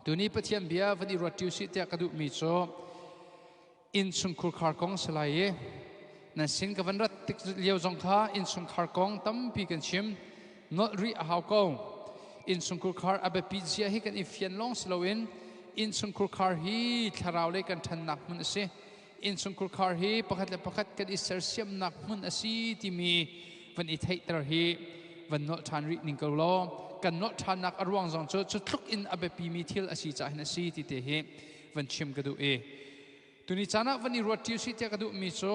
Tuni Pathian bia van i ruat ṭi usih tiah ka duhmi cu innchungkhur khar kong si lai i nan sin ka van rat tik lio zong kha innchungkhar kong tampi kan chim nolh rih a hau ko. Innchungkhur khar a biapit zia hi kan i fian lawng si loin innchungkhur khar hi thlarau lei kan ṭhannak hmun a si. Innchungkhur khar hi pakhat le pakhat kan i sersiamnak hmun a si timi van i theihter hi van nolh ṭhan rih ning ko law kan nolh ṭhannak a ruang zong cu cu tluk in a biapimi thil a si caah hin a si ti te hi van chim ka duh i tuni caan ah van i ruat ṭi usih tiah ka duhmi cu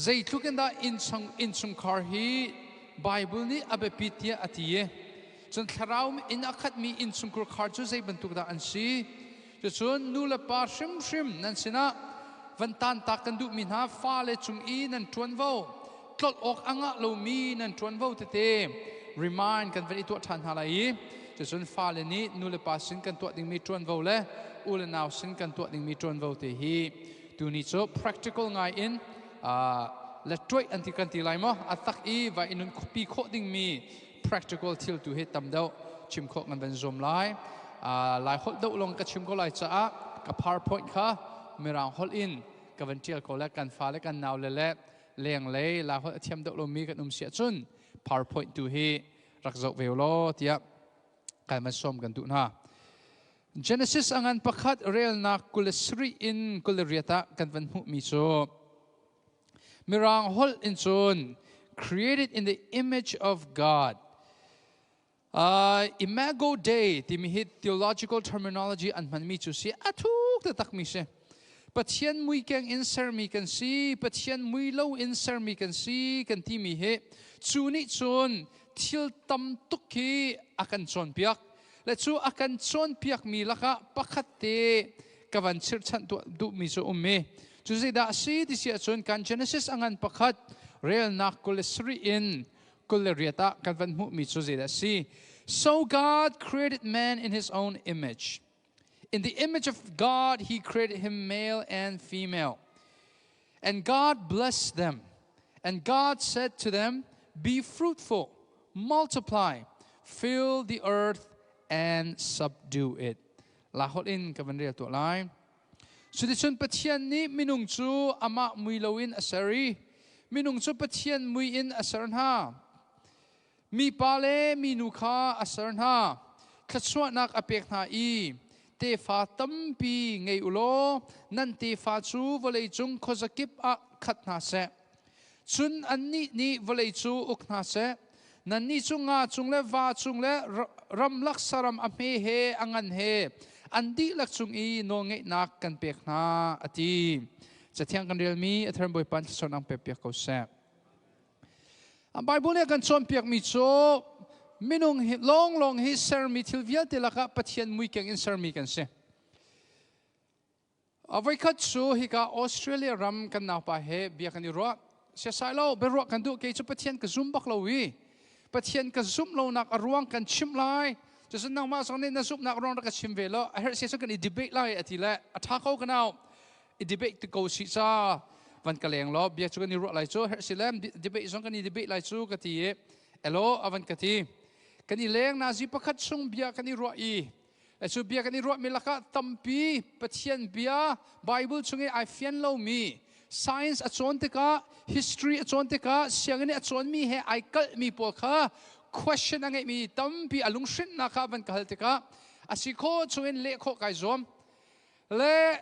zeitluk in dah innchungkhar hi Bible nih a biapit tiah a ti i cun thlarau in a khatmi innchungkhar khar cu zei bantuk dah an si? Cucun nu le pa hrimhrim nan sinah van tantak kan duhmi hna fale cung i nan ṭuanvo tlolh awk a ngah lomi nan ṭuanvo tete remind kan van i tuah ṭhan hna lai i cucun fale nih nu le pa sin kan tuah dingmi ṭuanvo le u le nau sin kan tuah dingmi ṭuanvo te hi tuni cu practical ngai in le tuaih an ti kan ti lai maw, a tak i va in pi khawh dingmi practical thil tu hi tam deuh chim khawh ngan van zuam lai. Lai holh deuh long ka chim ko lai caah ka PowerPoint kha mirang holh in ka van tial ko le kan fa le kan nau le le leng lei lai holh a thiam deuh lomi kan um siah cun PowerPoint tu hi rak zoh ve law tiah kai man som kan duh hna. Genesis angan pakhat relnak 27 in 28 ah kan van hmuhmi cu Mirang holh in cun created in the image of God. Imago Dei timi hi theological terminology an hmanmi cu si a thuk taktakmi si. Pathian muikeng in sermi kan si, Pathian mui lo in sermi kan si kan timi hi cu nih cun thil tam tuk hi a kan cawnpiak. Le cu a kan cawnpiakmi lakah pakhat te ka van chirhchanh duhmi cu um i cu zeidah a si ti si ahcun kan Genesis a ngan pakhat relnak 27 in 28 ah kan van hmuhmi cu zeidah a si? So God created man in his own image. In the image of God he created him, male and female. And God blessed them. And God said to them, "Be fruitful, multiply, fill the earth and subdue it." La holh in ka van rel tuah lai. Cuticun Pathian nih minung cu amah mui loin a ser i minung cu Pathian mui in a ser hna. Mipa le minu kha a ser hna. Thluachuahnak a pek hna i tefa tampi ngei u law nan tefa cu vawleicung khuazakip ah khat hna seh. Cun annih nih vawlei cu uk hna seh. Nannih cu nga cung le va cung le ramlak saram a hme he a ngan he an dihlak cung i nawlngeihnak kan pek hna, a ti. Cathiang kan relmi a thar Bawipa thluachuahnak pek piak ko seh. Bible nih a kan cawnpiakmi cu minung hi lawnglawng hi sermi thil vialte lakah Pathian muikeng in sermi kan si. Voikhat cu hika Australia ram kan naupa he bia kan i ruah. Siasai lo, biaruah kan duh. Kei cu Pathian ka zum bak lo i Pathian ka zumh lonak a ruang kan chimh lai. Cucun nangmah zong nih na zumhnak ruang rak ka chim ve lo. A herh si cu kan i debate lai a ti le a ṭha ko ka nau. I debate ti ko si ca van ka leng law bia cu kan i ruah lai cu, herh si le debate zong kan i debate lai cu ka ti i elo a van ka ti. Kan i leng nazi pakhat chung bia kan i ruah i cu bia kan i ruahmi lakah tampi Pathian bia Bible chung i ai fian lomi, science a cawn tikah, history a cawn tikah, sianginn i a cawnmi he ai kalhmi pawl kha question a ngeihmi tampi a lunghrinhnak kha van ka hal tikah a si khawh chungin leh khawh kai zuam. Le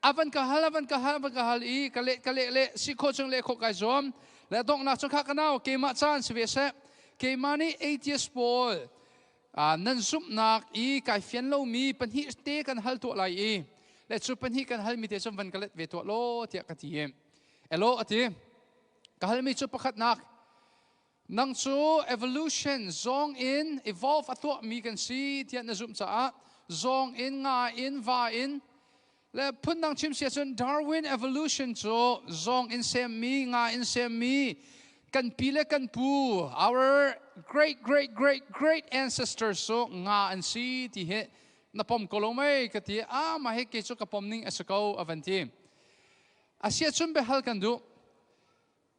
a van ka hal, a van ka hal, a van ka hal i ka leh, ka leh le si khawh chung leh khawh kai zuam. Le donghnak cu kha ka nau, keimah caan si ve seh, keimah nih atheist pawl nan zumhnak i kai fian lomi pahnih te kan hal tuah lai i le cu pahnih kan halmi te cun van ka let ve tuah law tiah ka ti i elo a ti. Ka halmi cu pakhatnak, nang cu evolution zong in evolve a tuahmi kan si tiah na zumh caah zong in, nga in, va in le phundang chim si ahcun Darwin evolution cu zong in semmi, nga in semmi kan pi le kan pu, our great great great great ancestors cu nga an si ti hi na pom ko lo mei ka ti. A mah hi kei cu ka pom ning a si ko a van ti. Asiahcun biahal kan duh,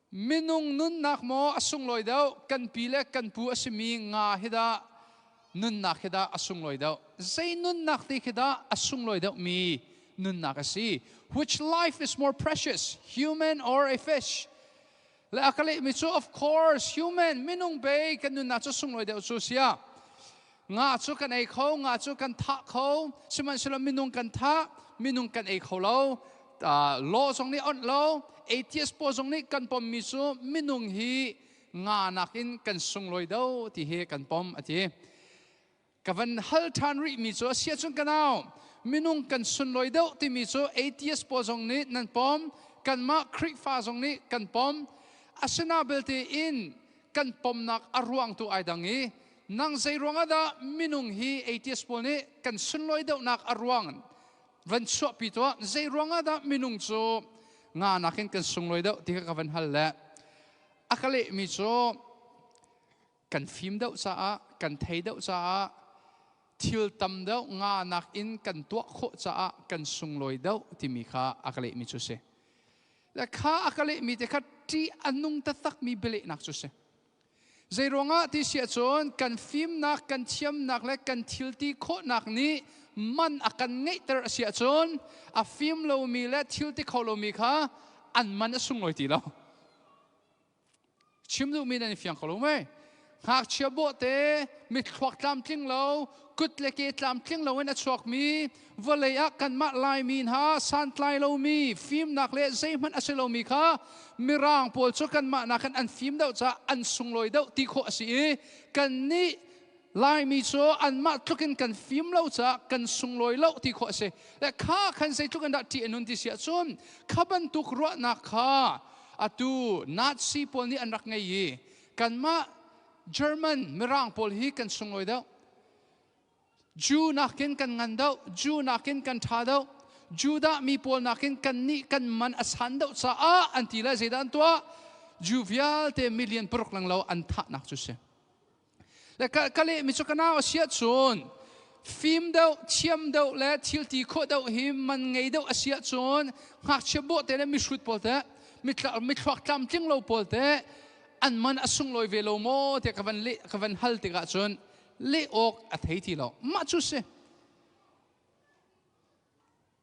minung nunnak maw a sunglawi deuh, kan pi le kan pu a simi nga hi dah? nunnak hi dah a sunglawi deuh? Zei nunnak te khi dah a sunglawi deuh mi nunnak a si? Which life is more precious, human or a fish? Le a ka lehmi cu of course human minung bei kan nunnak cu sunglawi deuh cu sia. Nga cu kan ei kho, nga cu kan thah kho, sihmanhsehlaw minung kan thah, minung kan ei kho lo. Law zong nih onh lo, atheist pawl zong nih kan pommi cu minung hi nga nakin kan sunglawi do ti hi kan pom a ti. Ka van hal ṭhan rihmi cu a si ahcun ka nau, minung kan sunlawi deuh timi cu atheist pawl zong nih nan pom, kanmah Khrihfa zong nih kan pom. Asina belte in kan pomnak a ruang tu ai dang i nang zei ruangah dah minung hi atheist pawl nih kan sunlawi deuhnak a ruang van chuahpi tuah zei ruangah dah minung cu nga nakin kan sunglawi deuh ti kha ka van hal le a ka lehmi cu kan fim deuh caah kan thei deuh caah thil tam deuh nga nakin kan tuah khawh caah kan sunglawi deuh timi kha a ka lehmi cu si le kha a ka lehmi te kha ṭih a nung taktakmi bialehnak cu si Zeiruangah ti si ahcun kan fimnak, kan thiamnak le kan thilti khawhnak nih man a kan ngeihter a si ahcun a fim lomi le thilti kho lomi kha an man a sunglawi ti lo. Chim duhmi nan i fiang kho lo mei? Ngakchia bawhte mithluak tlamtling lo, kut le ke tlamtling loin a chuakmi vawlei ah kanmah Laimi hna santlai lomi fimnak le zeihmanh a si lomi kha Mirang pawl cu kanmah nakin an fim deuh caah an sunglawi deuh ti khawh a si i kannih Laimi cu anmah tlukin kan fim lo caah kan sunglawi lo ti khawh a si. Le kha khan zeitluk in dah ṭih a nun ti si ahcun kha bantuk ruahnak kha atu Nazi pawl nih an rak ngei i kanmah German Mirang pawl hi kan sunglawi deuh. Jew nakin kan ngan deuh, Jew nakin kan ṭha deuh, Judah mi pawl nakin kannih kan man a san deuh caah an ti lai zeidah an tuah? Jew vialte million paruk lang lo an thahnak cu si. Le ka lehmi cu ka nau a si ahcun fim deuh, thiam deuh le thil ti khawh deuh hi man ngei deuh a si ahcun ngakchia bawhte le mihrut pawl te, mithluak tlamtling lo pawl te an man a sunglawi ve lo maw tiah ka van leh ka van hal tikah cun leh awk a thei ti lo. Mah cu si.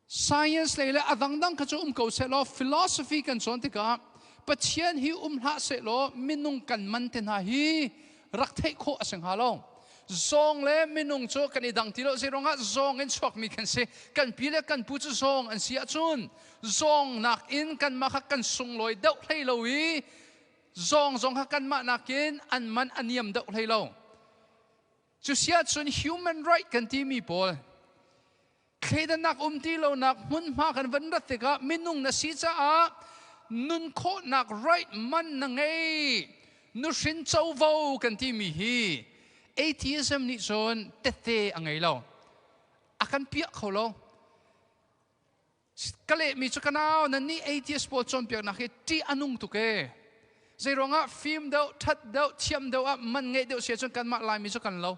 Science lei le a dangdang kha cu um ko sehlaw philosophy kan cawn tikah Pathian hi um hlah sehlaw minung kan man te hna hi rak theih khawh a si hnga lo. Zawng le minung cu kan i dang ti lo zeiruangah zawng in chuakmi kan si. Kan pi le kan pu cu zawng an si ahcun zawng nakin kanmah kha kan sunglawi deuh hlei lo i zawng zong kha kanmah nakin an man a niam deuh hlei lo. Cusiahcun human right kan timi pawl thleidannak um ti lonak hmunhma kan van rat tikah minung na si caah nun khawhnak right man na ngei nuhrin covo kan timi hi atheism nih cun tette a ngei lo a kan piah kho lo Ka lehmi cu ka nau nan nih atheist pawl cawnpiaknak hi ṭih a nung tuk ee. Zeiruangah fim deuh, ṭhat deuh, thiam deuh ah man ngeih deuh si ahcun kanmah Laimi cu kan lo.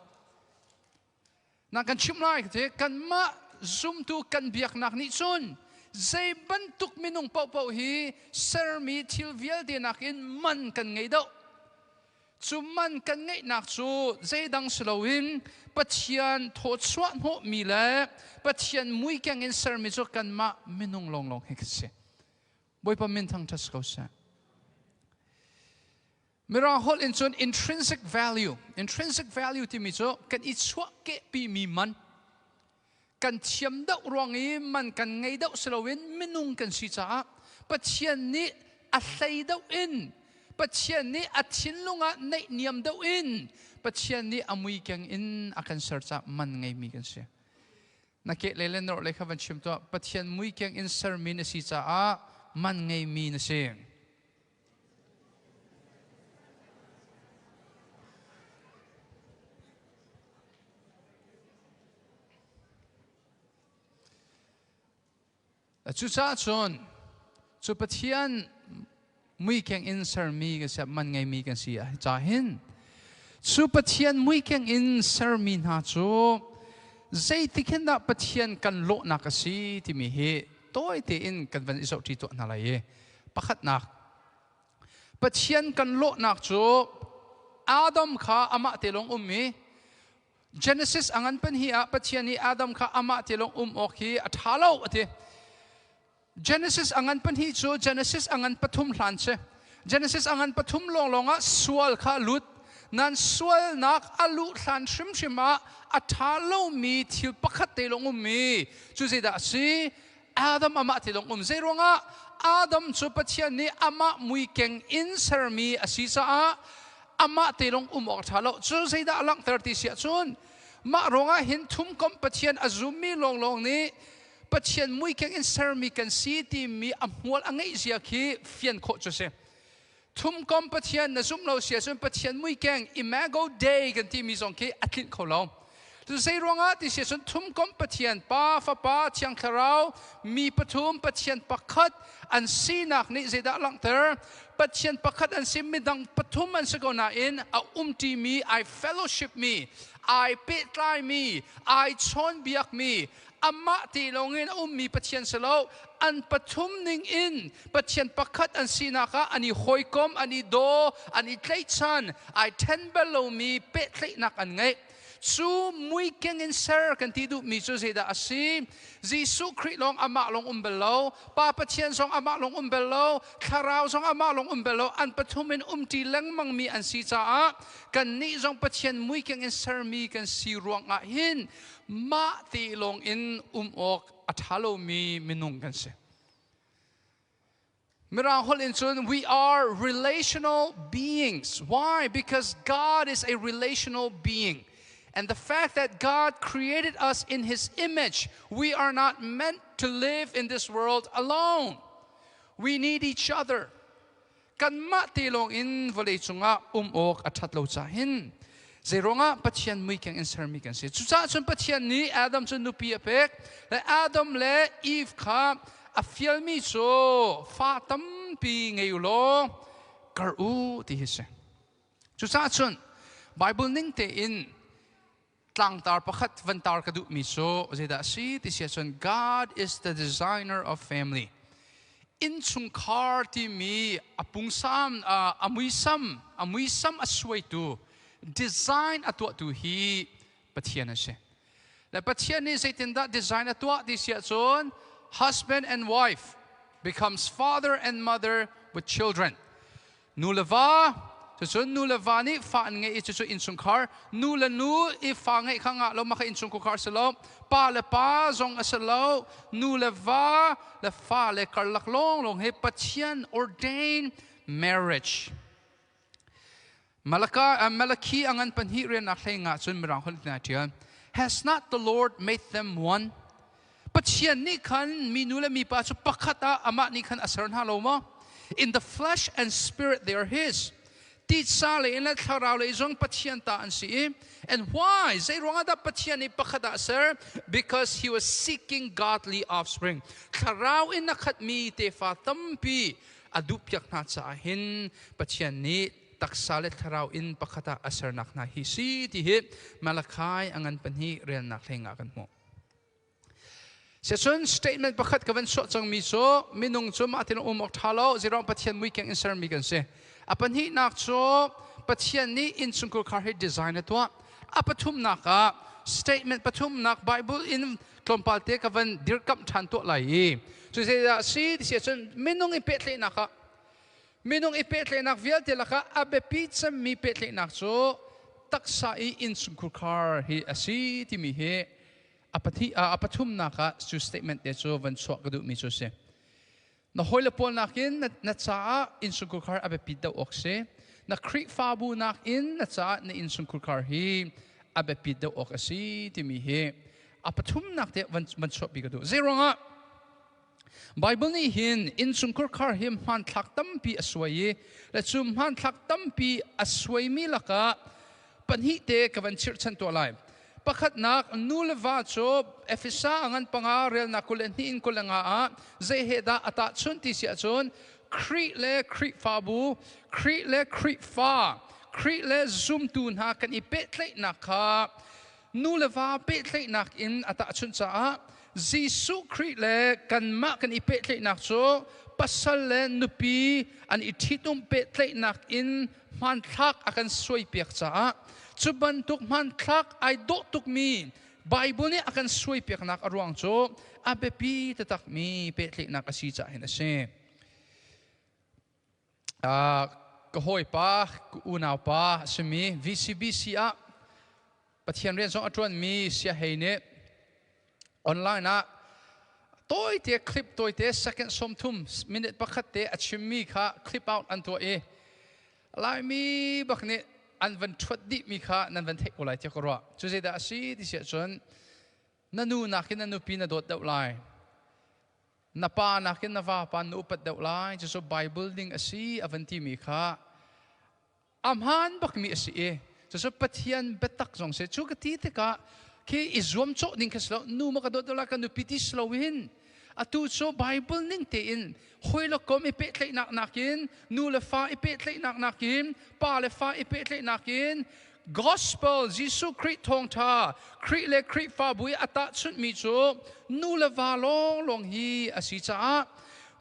Na kan chimh lai ti kanmah zumtu kan biaknak nih cun zei bantuk minung paohpaoh hi sermi thil vialte nakin man kan ngei deuh. Cu man kan ngeihnak cu zeidang si loin Pathian thawchuah hnawhmi le Pathian muikeng in sermi cu kanmah minung lawnglawng hi kan si. Bawipa min thangṭhat si ko seh. Mirang holh in cun intrinsic value, intrinsic value timi cu kan i chuahkehpimi man, kan thiam deuh ruang i man kan ngei deuh si loin minung kan si caah Pathian nih a hlei deuh in Pathian nih a thinlung ah naihniam deuh in Pathian nih a muikeng in a kan ser caah man ngeimi kan si. Na keh le le norh le kha van chim tuah Pathian muikeng in sermi na si caah man ngeimi na si. Cucaah cun cu Pathian muikeng in sermi kan si man ngeimi kan si ca hin cu Pathian muikeng in sermi hna cu zeitik hin dah Pathian kan lawhnak a si timi hi tawi tein kan van i zohṭi tuah hna lai i pakhatnak Pathian kan lawhnak cu Adam kha amah te lawng um i. Genesis a ngan pan hi ah Pathian nih Adam kha amah te lawng um awk hi a ṭha lo a ti. Genesis a ngan pahnih cu Genesis a ngan pathum hlan si. Genesis a ngan pathum lawnglawng ah sual kha lut. Nan sualnak a luh hlan hrimhrim ah a ṭha lomi thil pakhat te lawng ummi cu zeidah a si? Adam amah te lawng um. Zei ruangah Adam cu Pathian nih amah muikeng in sermi a si caah amah te lawng um awk a ṭha lo. Cu zeidah a langhter ti si ahcun mah ruangah hin thumkomh Pathian a zummi lawnglawng nih Pathian muikeng in sermi kan si timi a hmual a ngeih zia khi fian khawh cu si. Thumkom Pathian na zumh lo si ahcun Pathian muikeng imago Dei kan timi zong khi a tlinh kho lo. Zei ruangah ti si ahcun thumkom Pathian Pa, Fapa, Thiang Thlarau mi pathum Pathian pakhat an sinak nih zeidah langhter? Pathian pakhat an si midang pathum an si ko nain a umṭimi ai fellowship mi ai pehtlaimi ai chawnbiakmi amah te lawngin a ummi Pathian si lo an pathum ning in Pathian pakhat an sinak ah an i hawikom an i daw an i tlaihchan ai ṭhen bal lomi pehtlaihnak an ngeih. Cu muikeng in ser kan ti duhmi cu zeidah a si? Jesuh Khrih lawng amah lawng um bal lo, Pa Pathian zong amah lawng um bal lo, Thlarau zong amah lawng um bal lo, an pathum in umṭi lengmangmi an si caah kannih zong Pathian muikeng in sermi kan si ruangah hin mah te lawng in um awk a ṭha lomi minung kan si. Mirang holh in cun we are relational beings. Why? Because God is a relational being. And the fact that God created us in His image, we are not meant to live in this world alone. We need each other. Kanmah te lawng in vawlei cungah um awk a ṭhat lo ca hin zeiruangah Pathian muikeng in sermi kan si. Cucaah cun Pathian nih Adam cu nupi a pek. Le Adam le Eve kha a fialmi cu fa tampi ngei u law kar u ti hi si. Cucaah cun Bible ning tein tlangtar pakhat van tar ka duhmi cu zeidah a si ti si ahcun God is the designer of family. Innchungkhar timi a pungsam a muisam a muisam a suaitu design a tuahtu hi Pathian a si. Le Pathian nih zeitindah design a tuah ti si ahcun husband and wife becomes father and mother with children. Nu le va cucun nu le va nih fa an ngeih i cucu innchungkhar nu le nu i fa ngeih kha ngah lo mah kha innchungkhar si lo pa le pa zong a si lo nu le va le fa le karlak lawnglawng hi Pathian ordained marriage. Malaka, Malaki a ngan pahnih riannak hlei nga cun mirang holh in a ṭial. Has not the Lord made them one? Pathian nih khan minu le mipa cu pakhat ah amah nih khan a ser hna lo maw? In the flesh and spirit they are his. Titsa lei in le thlarau lei zong Pathian ta an si i and why? Zei ruangah dah Pathian nih pakhat ah a ser? Because he was seeking godly offspring. Thlarau in a khatmi tefa tampi a duhpiak hna caah hin Pathian nih taksa le thlarau in pakhat ah a sernak hna hi si ti hi Malachi a ngan pahnih relnak hleng ah kan hmuh. Siacun statement pakhat ka van chuah cangmi cu minung cu mah tin um awk ṭha lo zirong Pathian muikeng in sermi kan si. A pahnihnak cu Pathian nih innchungkhar khar hi design a tuah. A pathumnak ah statement pathumnak Bible in tlawmpal te ka van dirkamh ṭhan tuah lai i cu zeidah si ti si ahcun minung i pehtlaihnak ah minung i pehtlaihnak vialte lakah a biapi cemmi pehtlaihnak cu taksa i innchungkhar khar hi a si timi hi a pathih a pathumnak ah cu statement te cu van chuah ka duhmi cu si. Na hawile pawl nakin na caah innchungkhar khar a biapit deuh awk si. Na Khrihfabu nakin na caah na innchungkhar khar hi a biapit deuh awk a si timi hi a pathumnak te van chuahpi ka duh. Zeiruangah Bible nih hin innchungkhar khar hi hmanthlak tampi a suai i le cu hmanthlak tampi a suaimi lakah pahnih te ka van chirhchan tuah lai. Pakhatnak, nu le va cu Efesa a ngan panga relnak 22 in 25 ah zei he dah a tahchunh ti si ahcun Khrih le Khrihfabu, Khrih le Khrihfa, Khrih le zumtu hna kan i pehtlaihnak kha nu le va pehtlaihnak in a tahchunh caah Jesuh Khrih le kanmah kan i pehtlaihnak cu pasal le nupi an i ṭhitum pehtlaihnak in hmanthlak a kan suaipiak caah. Cu bantuk hmanthlak ai dawh tukmi Bible nih a kan suaipiaknak a ruang cu a biapi taktakmi pehtlaihnak a si caah hin a si. Ka hawipa, ka unaupa a simi VCBC ah Pathian rian zong a ṭuanmi Siahei nih online ah tawite clip tawite second 30 minute pakhat te a chimmi kha clip out an tuah i Laimi bak nih an van ṭhuat dihmi kha nan van theih ko lai tiah ka ruah. Cu zeidah a si ti si ahcun na nu nakin na nupi na dawt deuh lai. Na pa nakin na vapa na upat deuh lai. Cucu Bible ning a si a van timi kha a hmaan bakmi a si i cucu Pathian biatak zong si. Cu ka ti tikah khi i zuamcawh ding kha si lo. Nu ma ka dawt deuh lai ka nupi ti si loin atu cu Bible ning tein hawi le kom i pehtlaihnak nakin nu le fa i pehtlaihnak nakin pa le fa i pehtlaihnak in gospel Jesuh Khrih thawngṭha Khrih le Khrihfabu i a tahchunhmi cu nu le va lawnglawng hi a si caah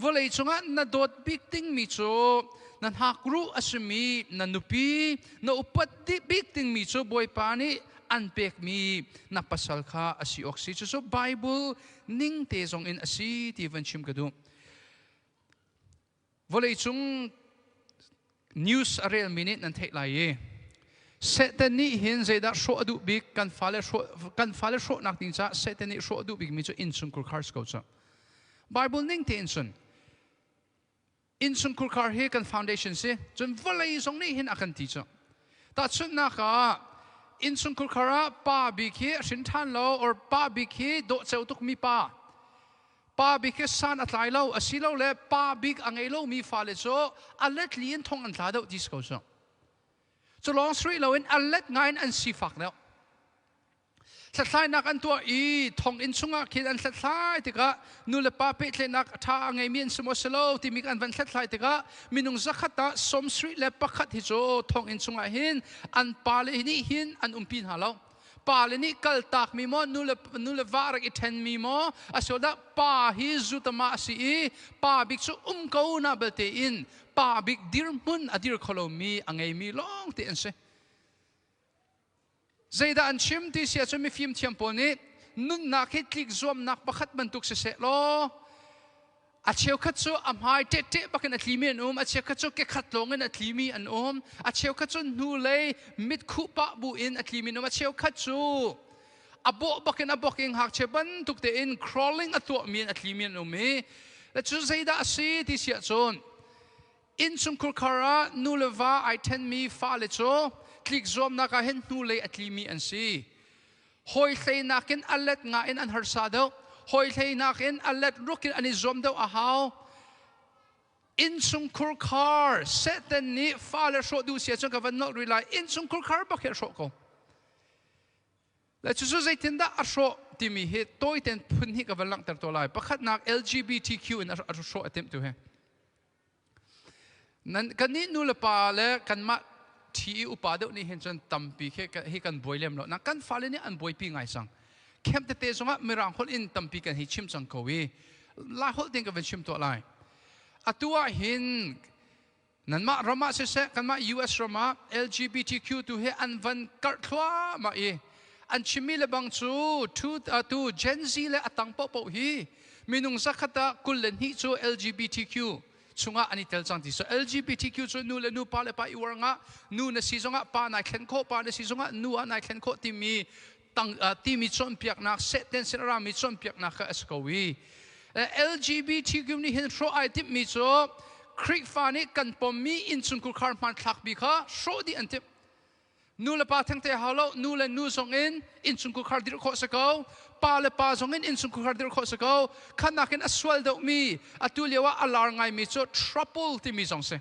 vawlei cungah na dawt bik dingmi cu na hnakruh a simi na nupi na upat bik dingmi cu Bawipa nih an pekmi na pasal kha a si awk si. Cucu Bible ning te zong in a si ti van chim ka duh. Vawleicung news a relmi nih nan theih lai i Satan nih hin zeidah hrawh a duh bik kan fale hrawh kan fale hrawhnak ding caah Satan nih hrawh a duh bikmi cu innchungkhur khar si ko cu. Bible ning tein cun innchungkhur khar hi kan foundation si cun vawlei zong nih hin a kan ti cu. Tahchunhnak ah innchungkhur khar ah pa bik hi a hrin ṭhan lo or pa bik hi dawhceo tukmi pa pa bik hi san a tlai lo asilole pa bik a ngei lomi fale cu a let li in thong an tla deuh ti si ko cu. Cu lawng si rih loin a let ngai in an sifak deuh. Hlathlainak an tuah i thonginn chungah khin an hlathlai tikah nu le pa pehtlaihnak a ṭha a ngeimi an si maw si lo timi an van hlathlai tikah minung zakhat ah 71 hi cu thonginn chungah hin an pale nih hin an umpi hna lo. Pale nih kaltakmi maw nu le va rak i ṭhenmi maw asiloah pa hi zutama a si i pa bik cu um ko na belte in pa bik dirhmun a dir kho lomi a ngeimi lawng te an si. Zeidah an chim ti si ahcun mifim thiam pawl nih nunnak hi tlik zuamnak pakhat bantuk siseh law a cheukhat cu a hmai ṭehṭeh bakin a tlimi an um, a cheukhat cu kekhat lawng in a tlimi an um, a cheukhat cu hnulei mitkhuh pah bu in a tlimi an um, a cheukhat cu a bawh bakin a bawk in ngakchia bantuk tein crawling a tuahmi in a tlimi an um i cu zeidah a si ti si ahcun Innchungkhur khar ah nu le va ai ṭhenmi fale cu tlikzuamnak ah hin hnulei a tlimi an si. Hawi hleinak in a let nga in an harsa deuh. Hawi hleinak in a let ruk in an i zuam deuh a hau. Innchungkhur khar Satan nih fale hrawh duh si ahcun ka van nolh rih lai. Innchungkhur khar bak hi a hrawh ko. Le cucu zeitindah a hrawh timi hi tawiten phun hi ka van langhter to lai. Pakhatnak LGBTQ in a hrawh a timh tu hi. Nan kannih nu le pa le kanmah ṭhi i upa deuh nih hin cun tampi khi hi kan buai lem lo. Na kan fale nih an buaipi ngai cang. Camp tete zongah Mirang holh in tampi kan hei chim cang ko i Lai holh tein ka van chim tuah lai. Atu ah hin nanmah ram ah siseh kanmah US ram ah LGBTQ tu hi an van karh thluahmah i an chimmi le bang cu tu Gen Z le a tang paohpaoh hi minung zakhat ah 22 cu LGBTQ chungah an i tel cang ti so LGBTQ cu nu le nu pa le pa i uar ngah nu na si zongah pa nai thlen khawh pa na si zongah nu ah nai thlen khawh timi tang timi cawnpiaknak sehten sin rami cawnpiaknak kha a si ko i LGBTQ nih hin hrawh ai timhmi cu Khrihfa nih kan pommi innchungkhur khar hmanthlak bi kha hrawh dih an timh. Nu le pa thengte hau lo, nu le nu zong in innchungkhur khar dirh khawh si ko, pa le pa zong in innchungkhur khar dirh khawh si ko. Khanak in a sual deuhmi atu lio ah a lar ngaimi cu trouble timi zong si.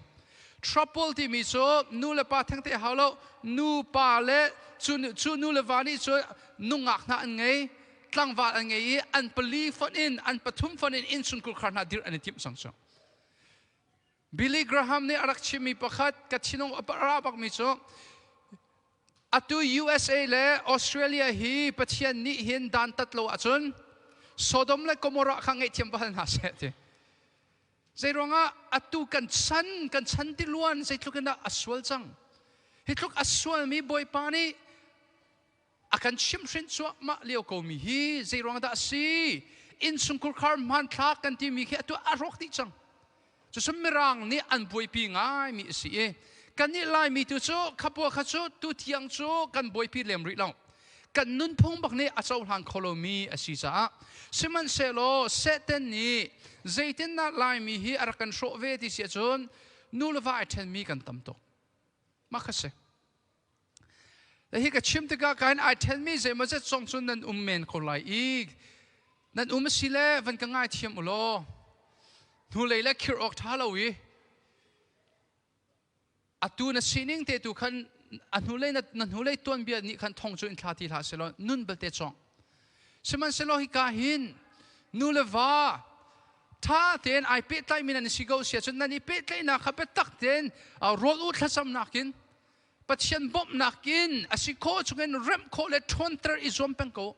Trouble timi cu nu le pa thengte hau lo, nu pa le cu nu le va nih cu nungak hna an ngei, tlangval an ngei i an pali fonh in an pathum fonh in innchungkhur khar hna dirh an i timh cang cu. Billy Graham nih a rak chimmi pakhat ka thinung a ra bakmi cu atu USA le Australia hi Pathian nih hin dantat lo ahcun Sodom le Gomorrah kha ngaihthiam va hal hna seh ti. Zeiruangah atu kan chan kan chan tiluan zeitluk in dah a sual cang. Hi tluk a sualmi Bawipa nih A kan chimhhrinh cuahmah lio ko mi hi zei ruang dah a si? Innchungkhar khar hmanthlak kan timi khi atu a rawk dih cang. Cucun Mirang nih an buaipi ngaimi a si i kannih Laimi tu cu khapua kha cu tu tiang cu kan buaipi lem rih lo. Kan nunphung bak nih a cohlang kho lomi a si caah sihmanhsehlaw Satan nih zeitindah Laimi hi a rak kan hrawh ve ti si ahcun nu le va ai ṭhenmi kan tam tuk. Mah kha si. Hi ka chim tikah kain ai ṭhenmi zeimawzet zong cu nan um men ko lai i nan um a si le van ka ngaithiam u law hnulei le khirh awk ṭha lo i atu na sining te tu khan a hnulei na hnulei tuanbia nih khan thong cu in thla ti hlah selaw nun balte cawng sihmanhsehlaw hika hin nu le va ṭha tein ai pehtlaimi nan si ko si ahcun nan i pehtlaihnak kha biatak tein rawl u thlacamnak in Pathian bawmhnak in a si khawh chungin remh khawh le ṭhawnter i zuam peng ko.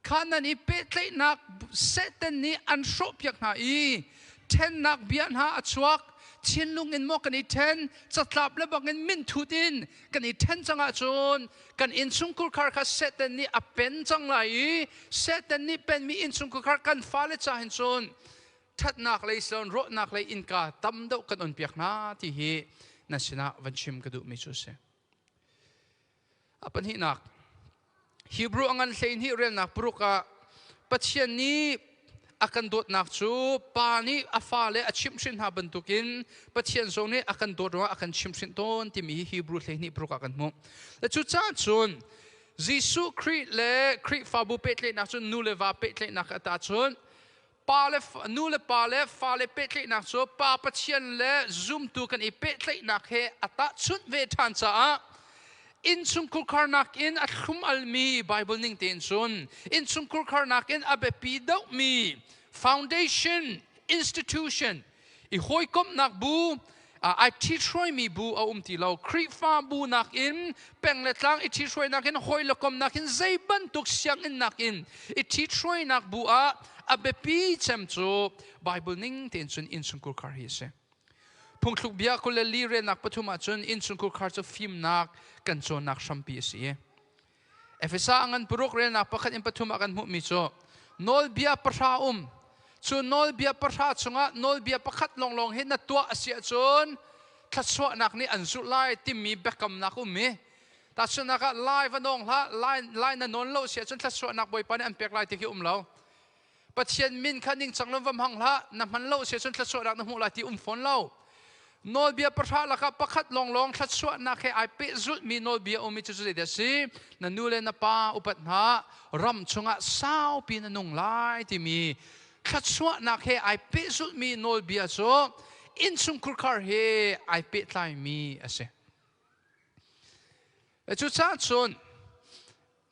Kha nan i pehtlaihnak Satan nih an hrawhpiak hna i ṭhennak bia hna a chuak. Thinlung in maw kan i ṭhen, catlap le bangin minthut in kan i ṭhen cang ahcun kan innchungkhar kha Satan nih a pen cang lai i Satan nih penmi innchungkhar kan fale ca hin cun ṭhatnak lei siloin rawhnak lei innka tam deuh kan onpiak hna ti hi na sinah van chim ka duhmi cu a si. A pahnihnak, Hebrew a ngan 12 relnak paruk ah Pathian nih a kan dawtnak cu pa nih a fale a chimhhrinh hna bantukin Pathian zong nih a kan dawt ruangah a kan chimhhrinh tawn timi hi Hebrew 12 paruk ah kan hmuh. Cucaah cun Jesuh Khrih le Khrihfabu pehtlaihnak cu nu le va pehtlaihnak a ta cun pa le nu le pa le fale pehtlaihnak cu Pa Pathian le zumtu kan i pehtlaihnak he a tahchunh ve ṭhan caah innchungkhar kharnak in a thlum almi Bible ning tein cun innchungkhar kharnak in a biapi deuhmi foundation institution i hawikomhnak bu ai ṭhithruaimi bu a um ti lo. Khrihfabu nakin peng le tlang i ṭhithruainak in hawi le komnak in zei bantuk sianginn nakin i ṭhithruainak bu ah a biapi cem cu Bible ning tein cun innchungkhar khar hi a si. Phungthluk bia 24 relnak pathum ah cun innchungkhar khar cu fimnak kan cawnnak hrampi a si. Efesa ngan paruk relnak pakhat in pathum ah kan hmuhmi cu nawlbia pahra um. Cu nawlbia pahra chungah nawlbia pakhat lawnglawng hi na tuah a si ahcun thluachuahnak nih an zulh lai timi biakamnak um i tahchunhnak ah lai va nawng hlah, lai, lai na nawn lo si ahcun thluachuahnak Bawipa nih an pek lai ti khi um lo. Pathian min kha ningcang lo va hmang hlah, na hman lo si ahcun thluachuahnak na hmuh lai ti um fawn lo. Nawlbia pahra lakah pakhat lawnglawng thluachuahnak he ai pehzulhmi nawlbia ummi cu zeidah a si? Na nu le na pa upat hna, ram chungah saupi na nung lai timi thluachuahnak he ai pehzulhmi nawlbia cu innchungkhar he ai pehtlaimi a si. Cucaah cun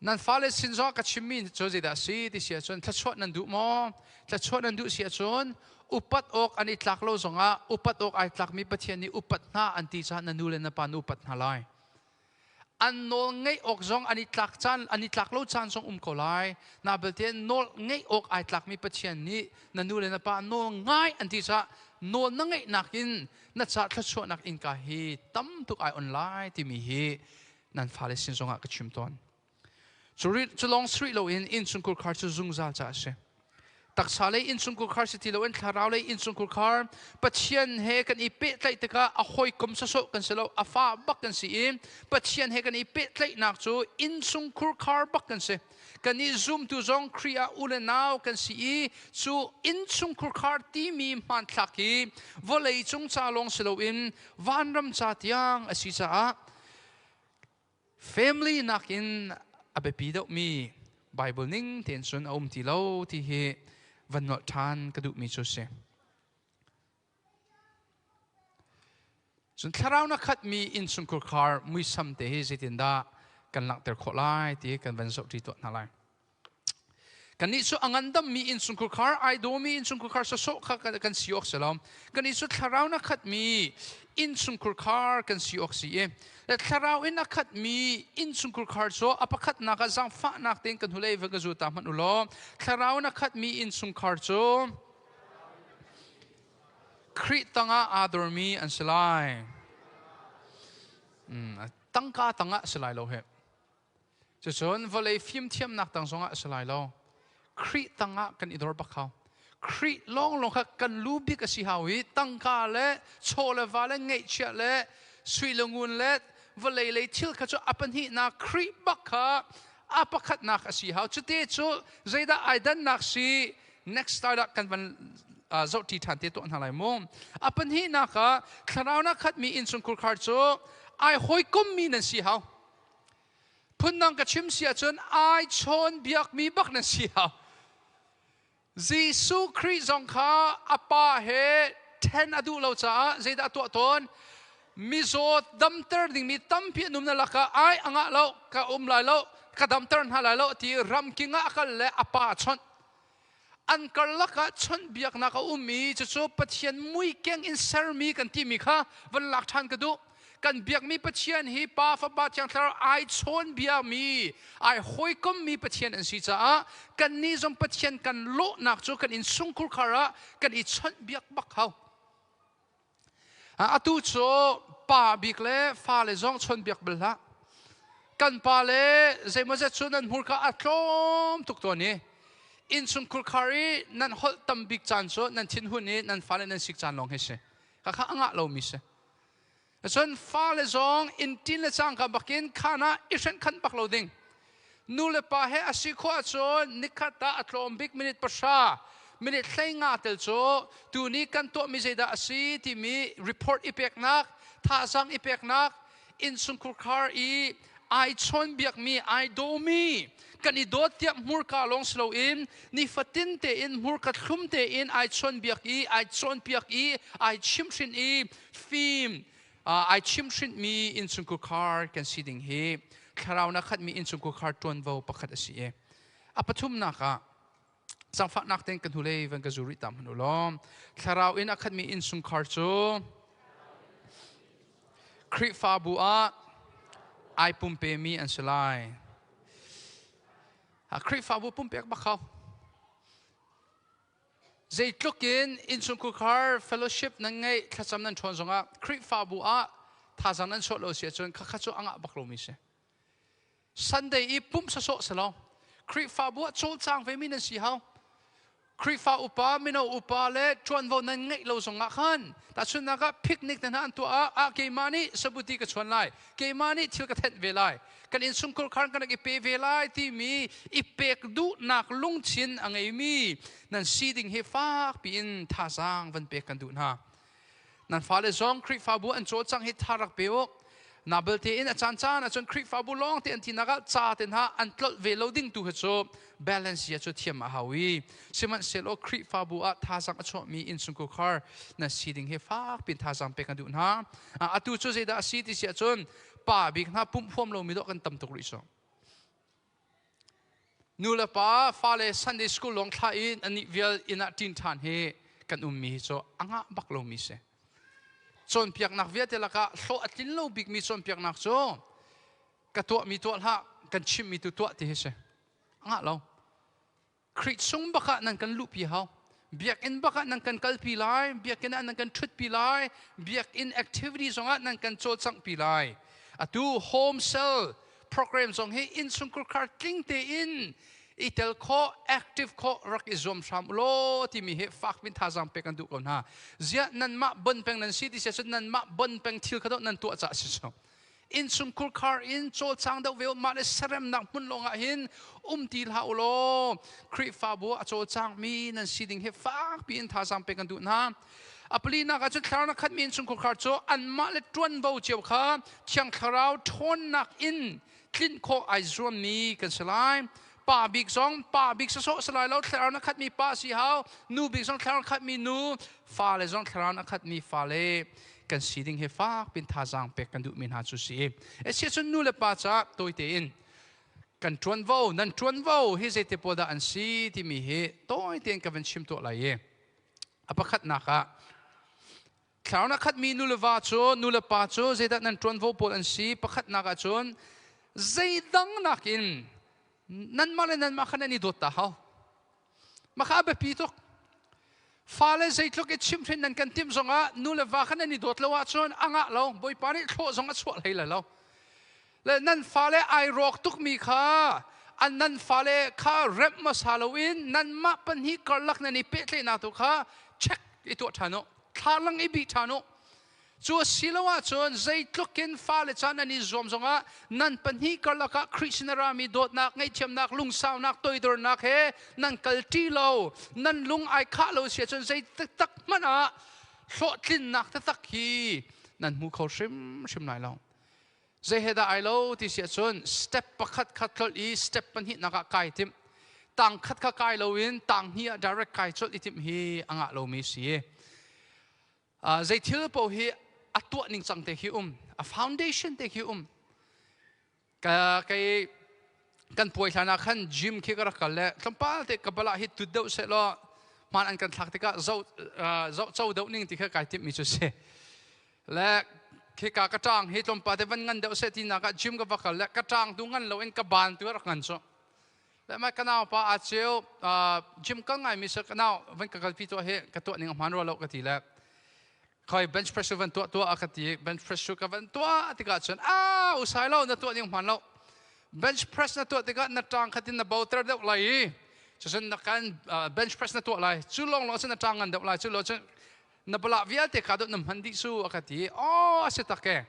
Nan fale sin zong ka chimmi cu zeidah a si ti si ahcun thluachuah nan duh maw? Thluachuah nan duh si ahcun upat awk an i tlak lo zongah upat awk ai tlakmi Pathian nih upat hna an ti caah na nu le na pa na upat hna lai. An nawl ngeih awk zong an i tlak caan an i tlak lo caan zong um ko lai. Na belte nawl ngeih awk ai tlakmi Pathian nih na nu le na pa nawl ngai an ti caah nawl na ngeihnak in na ca thluachuahnak innka hi tam tuk ai on lai timi hi nan fale sin zongah ka chim tawn. Cu lawng si rih loin innchungkhar khar cu zungzal ca a si. Taksa lei innchungkhar khar si ti loin thlarau lei innchungkhar khar Pathian he kan i pehtlaih tikah a hawikom sawsawh kan si lo, a fa bak kan si i Pathian he kan i pehtlaihnak cu innchungkhar khar bak kan si. Kan i zumtu zong Khrih ah u le nau kan si i cu innchungkhar khar timi hmanthlak hi vawlei cung ca lawng si loin vanram ca tiang a si caah Family nakin a biapi deuhmi Bible ning tein cun a um ti lo ti hi van nolh ṭhan ka duhmi cu si. Cun thlarau na khatmi innchungkhar khar muisam te hi zeitindah kan langhter khawh lai ti kan van zoh ṭi tuah hna lai. Kannih cu a ngandammi innchungkhar khar, ai dawmi innchungkhar khar sawsawh kha kan si awk si lo. Kannih cu thlarau na khatmi innchungkhar khar kan si awk si i thlarau in a khatmi innchungkhar khar cu a pakhatnak ah zaangfahnak tein kan hulei va ka zu ta hmanh u law thlarau in a khatmi innchungkhar cu Khrih tangah aa dormi an si lai. Tangka tangah si lai lo he. Cucun vawlei fimthiamnak tang zongah a si lai lo. Khrih tangah kan i dor bak hau. Khrih lawnglawng kha kan lu bik a si hau i tangka le chaw le va le ngeihchiah le sui le ngun le vawlei lei thil kha cu a pahnihnak Khrih bak kha a pakhatnak a si hau. Cute cu zeidah ai dannak si next slide ah kan van zohṭi ṭhan te tuah hna lai mu. A pahnihnak ah thlarau na khatmi innchungkhar khar cu ai hawikommi nan si hau. Phundang ka chim si ahcun ai chawn biakmi bak nan si hau. Jesuh Khrih zong kha a pa he ṭhen a duh lo caah zeidah a tuah tawn? Mizaw damter dingmi tampi an um na lakah ai a ngah lo, ka um lai lo, ka damter hna lai lo ti ramking ah a kal le a pa a chawnh. An karlak ah chawnhbiaknak a um i cucu Pathian muikeng in sermi kan timi kha van lak ṭhan ka duh. Kan biakmi Pathian hi Pa, Fapa, Thiang Thlarau ai chawn biami, ai hawikommi Pathian an si caah kannih zong Pathian kan lawhnak cu kan innchungkhur khar ah kan i chawnhbiak bak hau. Atu cu pa bik le fale zong chawnbiak bal hlah. Kan pa le zeimawzet cu nan hmurka a tlawm tuk tawn i innchungkhur khar i nan holh tam bik caan cu nan thinhun i nan fale nan sik caan lawng hi si. Khakha a ngah lomi si. Cun fale zong inn ṭin le cangka bakin khaan ah i hrenh khanh bak lo ding. Nu le pa he a si khawh ahcun nikhat ah a tlawm bik minute 10, minute 15 tel cu tuni kan tuahmi zeidah a si timi report i peknak, thazaang i peknak, innchungkhur khar i ai chawnbiakmi, ai dawmi, kan i dawt tiah hmurka lawng si loin nifatin tein hmurka thlum tein ai chawnbiak i ai cawnpiak i ai chimhrin i fim ai chimhrinhmi innchungkhar khar kan si ding hi thlarau na khatmi innchungkhar khar ṭuanvo pakhat a si i a pathumnak ah zangfahnak tein kan hnulei van ka zu rih ta hmanh u law thlarau in a khatmi innchungkhar cu Khrihfabu ah ai pumpemi an si lai. Khrihfabu pumpek bak hau. Zeitluk in innchungkhar fellowship nan ngeih thlacam nan ṭhawn zongah Khrihfabu ah thazaang nan chuah lo si ahcun khakha cu a ngah bak lomi si. Sunday i pumh sawsawh si lo. Khrihfabu ah cawlcang vemi nan si hau. Khrihfa upa, mino upa le ṭuanvo nan ngeih lo zongah khan tahchunhnak ah picnic te hna an tuah ah, ah keimah nih sabuti ka chuan lai, keimah nih thil ka thenh ve lai, kan innchungkhar khan kan rak i pe ve lai timi i pek duhnak lungthin a ngeimi nan si ding hi fak piin thazaang van pek kan duh hna. Nan fale zong Khrihfabu an cawlcangh hi tha rak pe u. Na belte in a caan caan ahcun Khrihfabu lawng te an tinak ah ca te hna an tlolh ve lo ding tu hi cu balance zia cu thiam a hau i sihmanhsehlaw Khrihfabu ah thazaang a chuahmi innchungkhar khar nan si ding hi fak pin thazaang pek kan duh hna. Atu cu zeidah a si ti si ahcun pa bik hna pumh huam lomi dawh kan tam tuk rih cu. Nu le pa fale Sunday school lawng thlah in anih vial inn ah ṭin ṭhan hi kan ummi hi cu a ngah bak lomi si. Cawnpiaknak vialte lakah hlawh a tlin lo bikmi cawnpiaknak cu ka tuahmi tuah hlah, kan chimhmi tu tuah ti hi si. A ngah lo. Khrih chung bak ah nan kan luhpi hau. Biakinn bak ah nan kan kalpi lai, biakinn ah nan kan ṭhutpi lai, biakinn activity zongah nan kan cawlcanghpi lai. Atu home cell program zong hi innchungkhar khar tling tein i tel khawh, active khawh rak i zuam hram u law timi hi fak min thazaang pek kan duh ko hna. Ziah nanmah bon peng nan si ti si ahcun nanmah bon peng thil kha dawh nan tuah caah si cu. Innchungkhur khar in cawlcang deuh ve mah le seremnak hmun lawng ah hin um ti hlah u law Khrihfabu a cawlcangmi nan si ding hi fakpi in thazaang pek kan duh hna. A palinak ah cun thlarau na khatmi innchungkhur khar cu anmah le ṭuanvo cio kha Thiang Thlarau ṭhawnnak in tlinh khawh ai zuammi kan si lai. Pa bik zong pa bik sawsawh si lai lo thlarau na khatmi pa si hau nu bik zong thlarau na khatmi nu fale zong thlarau na khatmi fale kan si ding hi fak pin thazaang pek kan duhmi hna cu si. Asi cun nu le pa caah tawi tein kan ṭuanvo nan ṭuanvo hi zeite pawl dah an si timi hi tawi tein ka van chim tuah lai i a pakhatnak ah thlarau na khatmi nu le va cu nu le pa cu zeidah nan ṭuanvo pawl an si pakhatnak ah cun zeidang nakin nanmah le nanmah kha nan i dawt ta hau. Mah kha a biapi tuk. Fale zeitluk i chimhhrin nan kan timh zongah nu le va kha nan i dawt lo ahcun a ngah lo. Bawipa nih thlawh zong a chuah hlei lai lo. Le nan fale ai rawk tukmi kha an nan fale kha remh hmasa loin nanmah pahnih karlak nan i pehtlaihnak tu kha check i tuah ṭhan u. Thlalang i bih ṭhan u. Cu a si lo ahcun zeitluk in fale ca nan i zuam zongah nan pahnih karlak ah Khrih sin a rami dawtnak, ngaihthiamnak, lungsaunak, toidornak he nan kalṭi lo, nan lung ai khah lo si ahcun zei taktak hmanh ah hlawhtlinnak taktak hi nan hmu kho hrimhrim lai lo. Zei he dah ai lo ti si ahcun step pakhat kha tlolh i step pahnihnak ah kai timh. Tang khat kha kai loin tang hnih ah direct kai colh i timh hi a ngah lomi si. Zei thil paoh hi a tuah ning cang te khi um. A foundation te khi um. Ka kei kan puai hlan ah khan gym khi ka rak kal le tlawmpal te ka bala hi tut deuh seh law hmaan an kan thlak tikah zoh zoh co deuh ning ti kha kai timh mi cu si. Le khika ka ṭang hi tlawmpal te van ngan deuh seh ti nak ah gym ka va kal le ka ṭang tu ngan lo in ka ban tu rak ngan cu. Le mai ka nau pa a cheu gym kal ngai mi sa ka nau van ka kalpi tuah hi ka tuah ning a hmaan rua lo ka ti le khoi bench press van tuah tuah a ka ti. Bench press ka van tuah tikah cun a usai lo, na tuah ning hmaan lo. Bench press na tuah tikah na ṭang khatin na boter deuh lai i cucun na kan bench press na tuah lai cu lawng lawng cun na ṭang ngan deuh lai, cu lo cun na bala vialte ka dot na hman dih su a ka ti. Aw, a si tak e.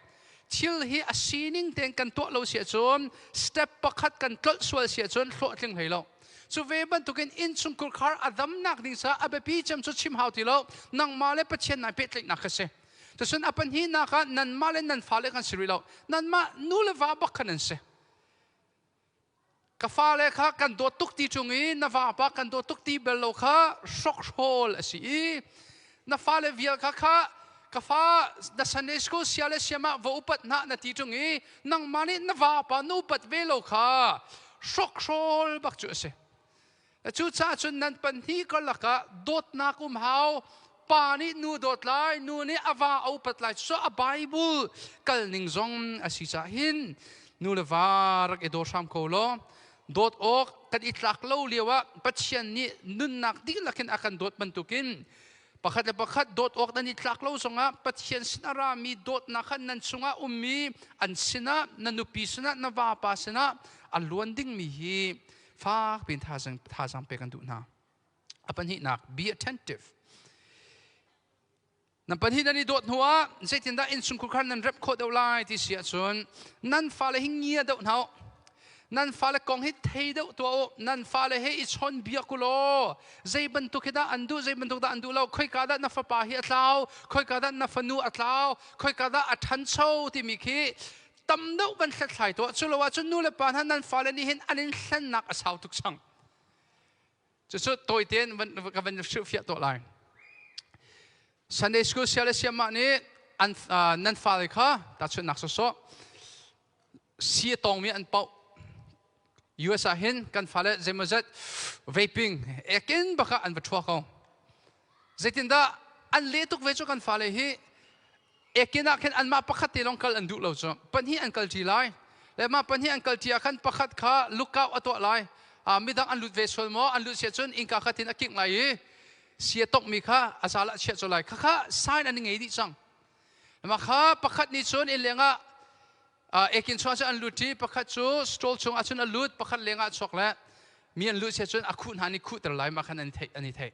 Thil hi a sining tein kan tuah lo si ahcun, step pakhat kan tlolh sual si ahcun hlawhtling hlei lo. Cu ve bantukin innchung kurkhar a damnak ding sa a biapi cem cu chim hau ti lo, nangmah le Pathian nai pehtlaihnak kha si. Tucun a pahnihnak ah nanmah le nan fale kan si rih lo, nanmah nu le va bak khan an si. Ka fale kha kan dawt tuk ti chung i na vapa kan dawt tuk ti bel lo kha hrokhrawl a si i na fale vial kha kha ka fa na Sunday school sia le siam ah va upat hna na ti ṭung i nangmah nih na vapa na upat ve lo kha hrokhrawl bak cu a si. Cucaah cun nan pahnih karlak ah dawtnak um hau. Pa nih nu dawt lai, nu nih a va a upat lai. Cu a Bible kal ning zong a si caah hin nu le va rak i daw hram ko law dawt awk kan i tlak lo lio ah Pathian nih nunnak dihlak in a kan dawt bantukin pakhat le pakhat dawt awk nan i tlak lo zongah Pathian sin a rami dawtnak kha nan chungah ummi an sinah, na nupi sinah, na vapa sinah a luan dingmi hi fak piin thazang thazang pek an duh hna. A pahnihnak, be attentive. Nan pahnih nan i dawt hnu ah zeitindah innchungkhur kha nan rep khawh deuh lai ti si ahcun nan fale hi ngia deuh hna u. Nan fale kong hi thei deuh tuah u. Nan fale he i chawn biak u law zei bantuk hi dah an duh, zei bantuk dah an duh lo, khoika dah na fapa hi a tlau, khoika dah na fanu a tlau, khoika dah a ṭhancho timi khi tam deuh van hlathlai tuah. Cu lo ahcun nu le pa hna nan fale nih hin an in hlennak a sau tuk cang. Cucu tawi tein ka van hrilhfiah tuah lai. Sunday school sia le siamah nih an nan fale kha tahchunhnak sawsawh si a tawngmi an paoh. US ah hin kan fale zeimawzat vaping ekin baka an va ṭhua ko. Zeitindah an le tuk ve cu kan fale hi ekin ah khin anmah pakhat te lawng kal an duh lo cu. Pahnih an kal ṭi lai le mah pahnih an kal ṭi ah khan pakhat kha lookout a tuah lai. Midang an lut ve sual maw, an lut sia cun innka khatin a kingh lai i sia tongmi kha a zal ah chiah cu lai. Khakha sign an ngei dih cang. Mah kha pakhat nih cun inn lengah ekin chuah cu an lut ṭi, pakhat cu stall chung ah cun a lut, pakhat lengah chuak le mi an lut sia cun a khuh hna nih khuhter lai. Mah khan an theih an i theih.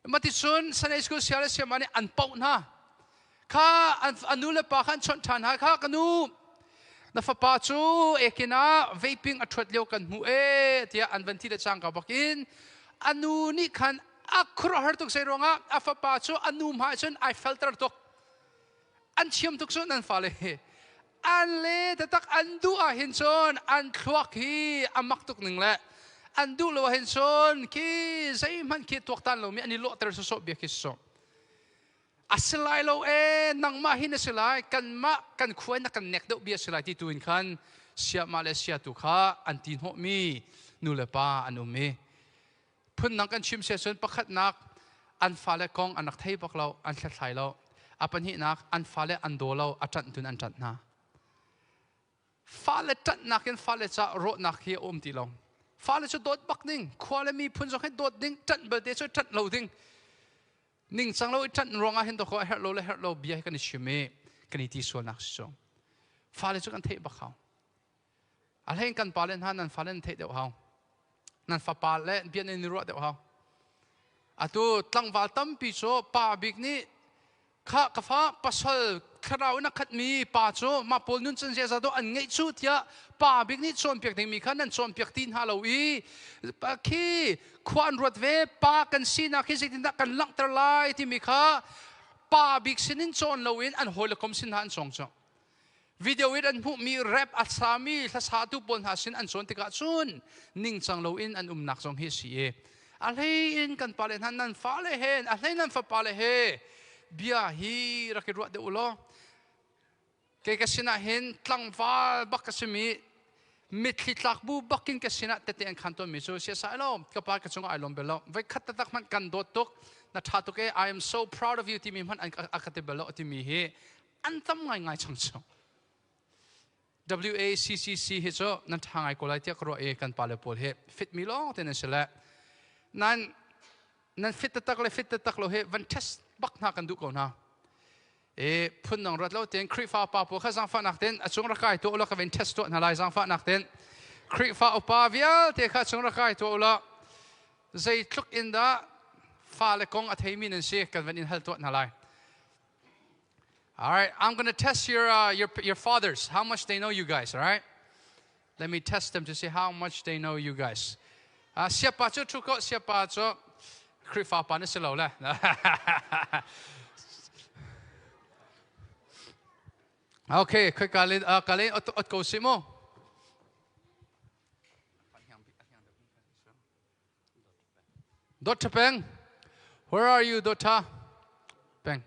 Maticun Sunday school sia le siama nih an poh hna. Kha an nu le pa kha an chawnh ṭhan hna. Kha ka nu, na fapa cu ekin ah vaping a ṭhuat lio kan hmuh e tiah an van ti le cangka bakin a nu nih khan a khuaruahhar tuk. Zei ruangah? A fapa cu a nu hmai cun ai felter tuk. An thiam tuk cun an fale hi an le taktak. An duh ah hin cun an thluak hi a mak tuk ning le an duh lo ah hin cun khi zeihmanh khi tuaktan lomi an i lawhter sawsawh bia khi sawsawh a si lai lo e. Nangmah hin a si lai, kanmah kan khua in na kan nek deuh bia si lai ti tu in khan siamah le siatu kha an ti hnawhmi nu le pa an um i phundang kan chim sia cun pakhatnak, an fale kong an rak thei bak lo, an hlathlai lo. A pahnihnak, an fale an daw lo, a ṭanh tun an ṭanh hna. Fale ṭanhnak in fale ca rawhnak hi a um ti lo. Fale cu dawt bak ding, khua le miphun zong hi dawt ding, ṭanh belte cu ṭanh lo ding. Ningcang lo i ṭanh ruangah hin dawkaw a herh lo le herh lo bia hi kan i chim i kan i ti sualnak si cu. Fale cu kan theih bak hau. A hlei kan pa le hna nan fale nan theih deuh hau. Nan fapa le bia nan i ruah deuh hau. Atu tlangval tampi cu pa bik nih kha ka fa pasal thlarau in a khatmi pa cu mah pawl nun cun ziaza dawh an ngeih cu tiah pa bik nih cawnpiak dingmi kha nan cawnpiak ti hna lo i khi khua an ruat ve pa kan sinak hi zeitindah kan langhter lai timi kha pa bik sinin cawn loin an hawile kom sin hna an cawng cu video in an hmuhmi rap a sami hlasatu pawl hna sin an cawn tikah cun ningcang loin an umnak zong hi a si i a hlei in kan pale hna nan fale he a hlei nan fapale he bia hi rak i ruah deuh u law kei ka sinah hin tlangval bak ka simi mitthli tlak bu bakin ka sinah tete an khan tawnmi cu siasai lo ka pa ka cungah ai lawm bel lo voi khat taktak hmanh kan dawt tuk na ṭha tuk e I am so proud of you timi hmanh an a ka ti bel lo timi hi an tam ngaingai chang cu WACCC hi cu nan ṭha ngai ko lai tiah ka ruah i kan pale pawl hi fit mi lawng te nan si le nan nan fit taktak le fit taktak lo hi van test bak hna kan duh ko hna e phun nong rat lo ten Khrihfa pa pawl kha zaangfahnak ten a cung rakai tuah ulaw ka van test tuah hna lai zaangfahnak ten Khrihfa upa vialte kha cung rakai tuah ulaw zeitluk in dah fale kong a theimi nan si kan van in hal tuah hna lai. All right, I'm going to test your, your, your fathers, how much they know you guys, all right? Let me test them to see how much they know you guys. Siapa cu thu ko, siapa cu Khrihfa pa na si lo le. Okay, khoi ka le ka le ot ko si mu. Dawt Peng, where are you, Dawt Peng?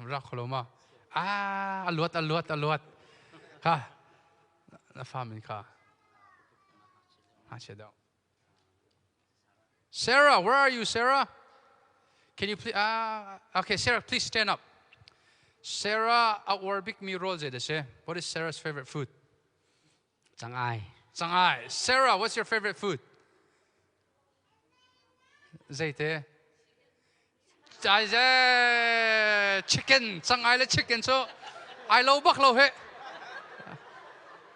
Rak kholo ma. Ah, a luat, a luat, a luat. Kha, na fa min kha. Ha che deuh. Sarah, where are you, Sarah? Can you please, ah, okay, Sarah, please stand up. Sarah, a uar bik mi rawl zei dah si? What is Sarah's favorite food? Cangai. Cangai. Sarah, what's your favorite food? Zeite? Chicken. Cangai le chicken so I lo bak lo he.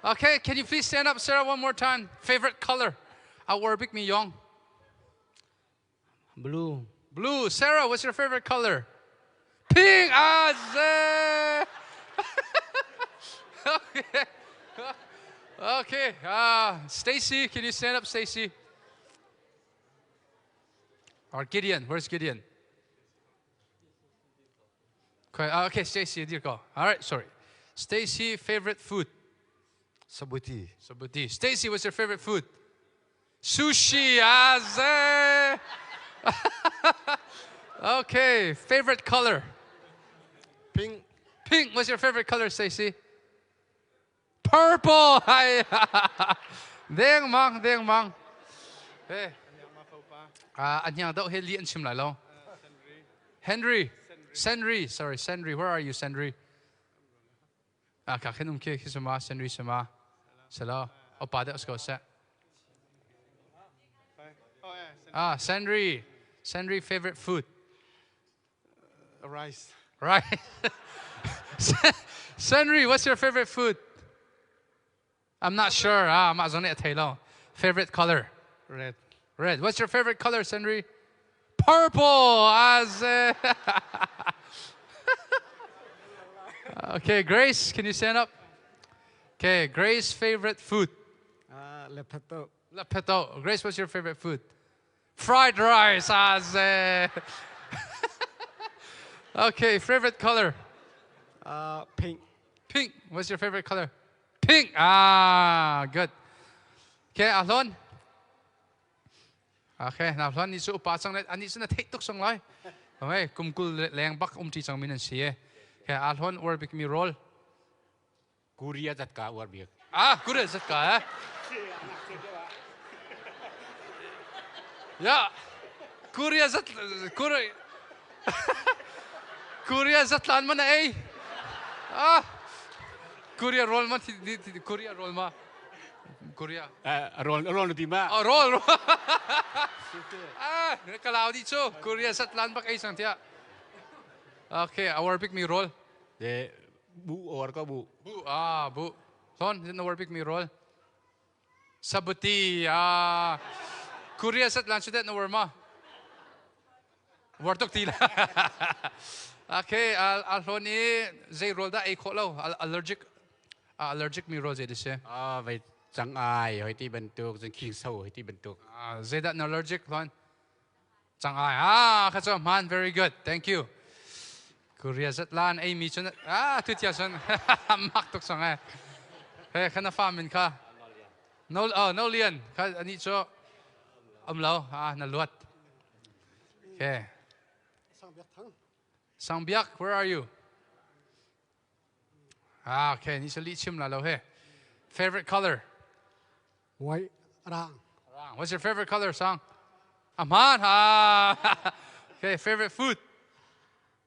Okay, can you please stand up, Sarah, one more time? Favorite color? Our big mi yong. Blue. Blue. Sarah, what's your favorite color? Pink. Ah, okay. Okay. Stacy, can you stand up, Stacy? Or Gideon. Where's Gideon? Okay, okay Stacy, dir ko. All right, sorry. Stacy, favorite food? Sabuti. Sabuti. Stacy, what's your favorite food? Sushi. Ah, okay, favorite color? Pink. Pink. What's your favorite color, Stacy? Purple. Deng mang, deng mang. Hey. Ah, anyang dau he li an chim lai lo. Henry. Senry. Sorry, Senry. Where are you, Senry? Ah, ka khen um ke khi sama, Senry sama. Sala. Opa de usko se. Ah, Senry. Senry favorite food. Rice. Right. Senry, what's your favorite food? I'm not sure. Ah, mah zong nih a thei lo. Favorite color? Red. Red. What's your favorite color, Senry? Purple. As Okay, Grace, can you stand up? Okay, Grace favorite food? Lepeto. Lepeto. Grace, what's your favorite food? Fried rice. As Okay, favorite color? Pink. Pink. What's your favorite color? Pink. Ah, good. Okay, Ahlon. Okay, na Ahlon ni cu upa cang le ani cu na theih tuk sang lai. Okay, kum kul leng bak um ṭi cang mi nan si e. Okay, Ahlon uar bik mi rawl. Korea zatka uar bik. Ah, Korea zatka eh. Ya. Korea zat Korea Korea zatlan man ei. Ah. Korea roll ma Korea roll ma Korea. Roll roll ti ma. Oh, roll. Ah, kalau di chu Korea zatlan bak ei sang tia. Okay, our big mi roll. De bu or ko bu. Bu ah bu. Son, na war bik mi rawl. Sabuti ah Korea sat lan sudet na war ma? War tuk ti la. Okay, al hlon i zei rawl dah ei khawh lo? Allergic allergic mi rawl zei di si? Ah, vai cang ai hoi ti bantuk, zan khing so hoi ti bantuk. Zei dah na allergic hlon? Cang ai. Ah, kha chu man very good. Thank you. Korea zat lan ei mi chun ah tu tia chun mak tuk sang ai. He khana fa min kha. No oh no lian kha ani chu am lo ah na luat. Okay. Sangbiak where are you? Ah, okay, ni sa li chim la lo he. Favorite color? White rang. Rang. What's your favorite color, Sang? Aman ha. Okay, favorite food?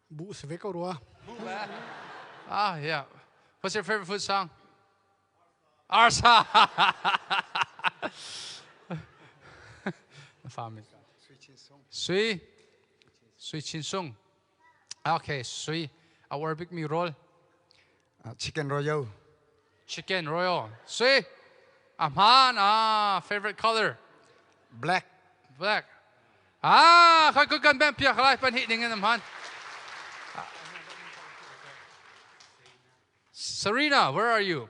Bu se ve ko rua. Ah, yeah. What's your favorite food, Sang? Arsa. Family. Sui. Sui Chin Sung. Okay, sui. Our big mi roll. Chicken royal. Chicken royal. Sui. Ahman. Ah, favorite color. Black. Black. Ah, khai ku kan ben pia khalai pan hi ding in amhan. Serena, where are you?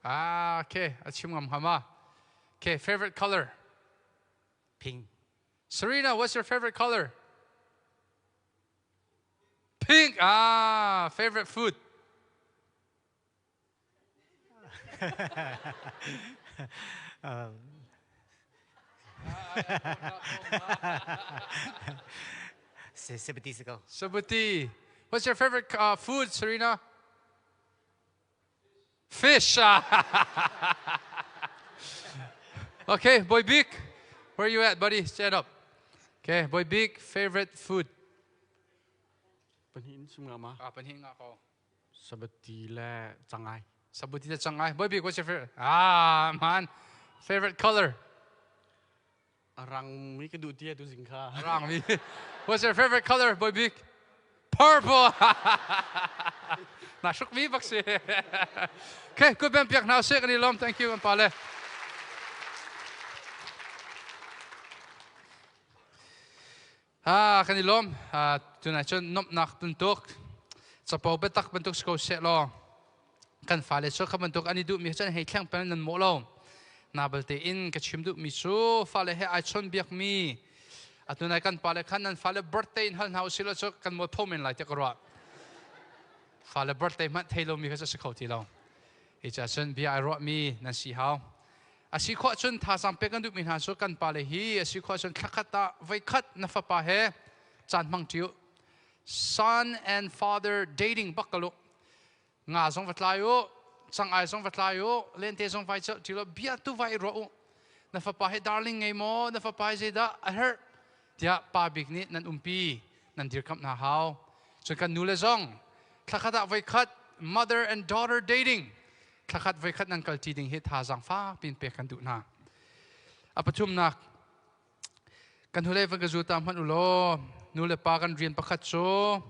Ah, okay. Achim ngam hama. Okay, favorite color? Pink. Serena, what's your favorite color? Pink. Ah, favorite food? Sabuti. Sabuti. What's your favorite food, Serena? Fish. Okay, Boy Big, where you at, buddy? Stand up. Okay, Boy Big, favorite food? Panhin sum nga ma. Ah, panhin nga ko. Sabuti le cangai. Sabuti le cangai. Boy Big, what's your favorite? Ah, man. Favorite color? Rang mi ka duh tia tu zing kha. Rang mi. What's your favorite color, Boy Big? Purple. Na shuk mi bak si. Okay, good ben piak na sek ni lom. Thank you, pale. Ah, kan i lom. Ah, tunai cun nomnak bantuk capo biatak bantuk si ko seh law kan fale cu kha bantuk an i duhmi cun hei thleng peng nan mawh lo. Na balte in ka chim duhmi cu fale he ai chawn biakmi atunai kan pale khan nan fale birthday in hal hna usih law cu kan mualpho men lai tiah ka ruah. Fale birthday hmanh thei lomi kha cu si kho ti lo. Hi ca cun bia ai ruahmi nan si hau. A si khawh cun thazaang pek kan duhmi hna cu kan pale hi a si khawh cun thlakhat ah voikhat na fapa he caan hmang ṭi u. Son and father dating bak ka lu. Nga zong va tlai u, cangai zong va tlai u, lente zong vai celh ṭi lo, bia tu vai i ruah u. Na fapa he darling ngei maw, na fapa he zeidah a herh tiah pa bik nih nan umpi, nan dirkamh hna hau. Cun kan nule zong thlakhat ah voikhat mother and daughter dating thlakhat voikhat nan kalṭi ding hi thazaang fak piin pek kan duh hna. A pathumnak, kan hnulei van ka zu ta hmanh u law nu le pa kan rian pakhat cu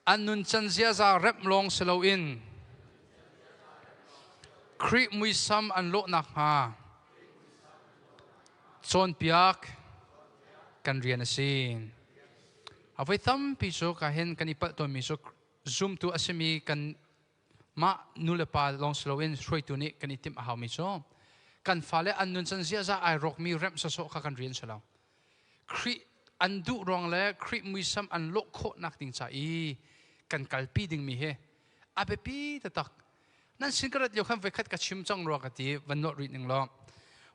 an nuncan ziaza remh lawng si loin Khrih muisam an lawh nakhnga cawnpiak kan rian a si. A voi tampi cu ka hin kan i palh tawnmi cu zumtu a simi kan mah nulepa lawng si loin hruaitu nih kan i timh a haumi cu kan fale an nuncan ziaza ai rawkmi remh sawsawh kha kan rian si lo. Khrih an duh ruang le Khrih muisam an lawh khawh nak ding ca i kan kalpi dingmi hi a biapi taktak. Nan sin ka rat lio khan voikhat ka chim cang rua ka ti van nolh rih ning law.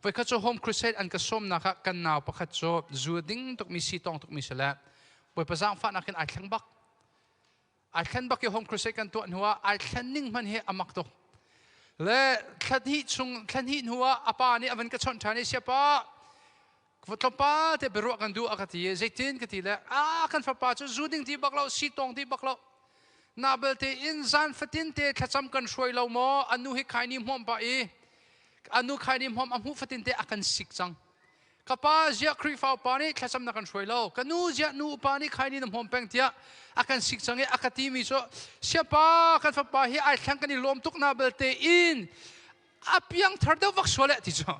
Voikhat cu home crusade an ka sawmnak ah kan nau pakhat cu zu ding tukmi si tong tukmi si le Bawipa zaangfahnak in ai thleng bak. Ai thlen bak i home crusade kan tuah hnu ah ai thlen ning hmanh hi a mak tuk. Le thla hnih chung thla hnih hnu ah a pa nih a van ka chawnh ṭhan i siapa tlawmpal te biaruah kan duh a ka ti i zeitin ka ti le a kan fapa cu zu ding ti bak lo si tong ti bak lo na belte in zan fatin te thlacam kan hruai lo maw anu hi khaini hmawm pa i anu khaini hmawm a hmuh fatin te a kan sik cang. Ka pa ziah Khrihfa upa nih thlacam na kan hruai lo. Ka nu ziah nu upa nih khaini na hmawm peng tiah a kan sik cang i a ka timi cu siapa kan fapa hi ai thleng kan i lawm tuk na belte in a piangthar deuh vak sual eh ti cu.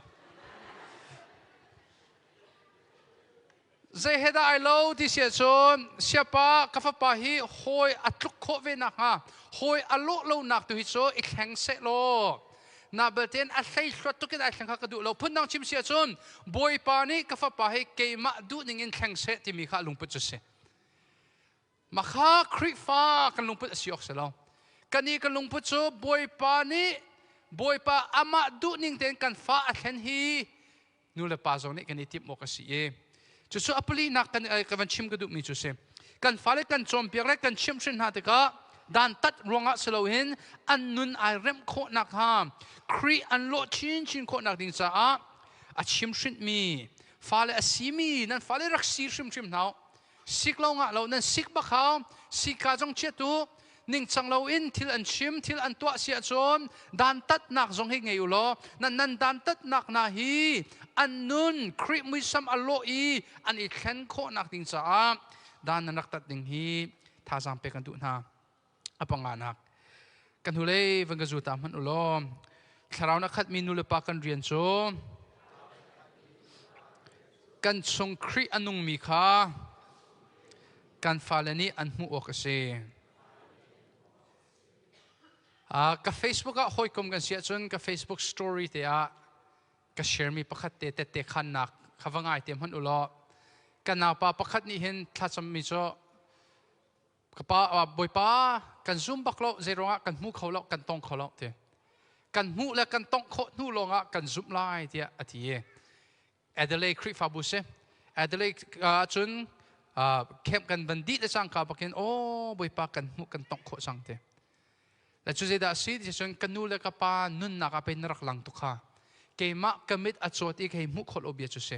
Zei he dah ai lo ti si ahcun siapa ka fapa hi hawi a tluk khawh ve nakhnga hawi a lawh lonak tu hi cu i thleng seh law na beltein a hleihluat tuk in ai thleng kha ka duh lo. Phundang chim si ahcun Bawipa nih ka fapa hi keimah duh ning in thleng seh timi kha lungput cu si. Makha Khrihfa kan lungput a si awk si lo. Kan i kan lungput cu Bawipa nih Bawipa amah duhning tein kan fa a thlen hi nu le pa zong nih kan i timh awk a si i cucu a palinak kan ka van chim ka duhmi cu si. Kan fale kan cawnpiak le kan chimhhrin hna tikah dantat ruangah si loin an nun ai remh khawh nakhnga Khrih an lawh chinchin khawh nak ding caah a chimhrinhmi fale a simi nan fale rak si hrimhrim hna u. Sik lo ngah lo nan sik bak hau. Sika zong chiatu ningcang lo in thil an chim thil an tuah si ahcun dantatnak zong hi ngei u law nan nan dantatnak na hi an nun Khrih muisam a lawh i an i thlen khawhnak ding caah dan nan rak tat ding hi thazaang pek kan duh hna. A panganak kan hnulei van ka zu ta hmanh u law thlarau na khatmi nu le pa kan rian cu kan chung Khrih a nungmi kha kan fale nih an hmuh awk a si. Ka Facebook ah hawikom kan si ahcun ka Facebook story te ah ka share mi pakhat te tette khannak kha va ngai te hmanh u law ka naupa pakhat nih hin thlacam mi cu Ka pa, Bawipa, kan zum bak lo, zei ruangah kan hmu kho lo, kan tong kho lo ti. Kan hmuh le kan tongh khawh hnu lawngah kan zumh lai tiah a ti i Adelaide Khrihfabu si. Adelaide ahcun camp kan van dih le cangka bakin aw Bawipa kan hmuh kan tongh khawh cang ti. Le cu zeidah a si ti cun ka nu le ka pa nunnak ah pei na rak lang tuk kha. Keimah ka mit a cawt i kei hmuh khawh lo bia cu si.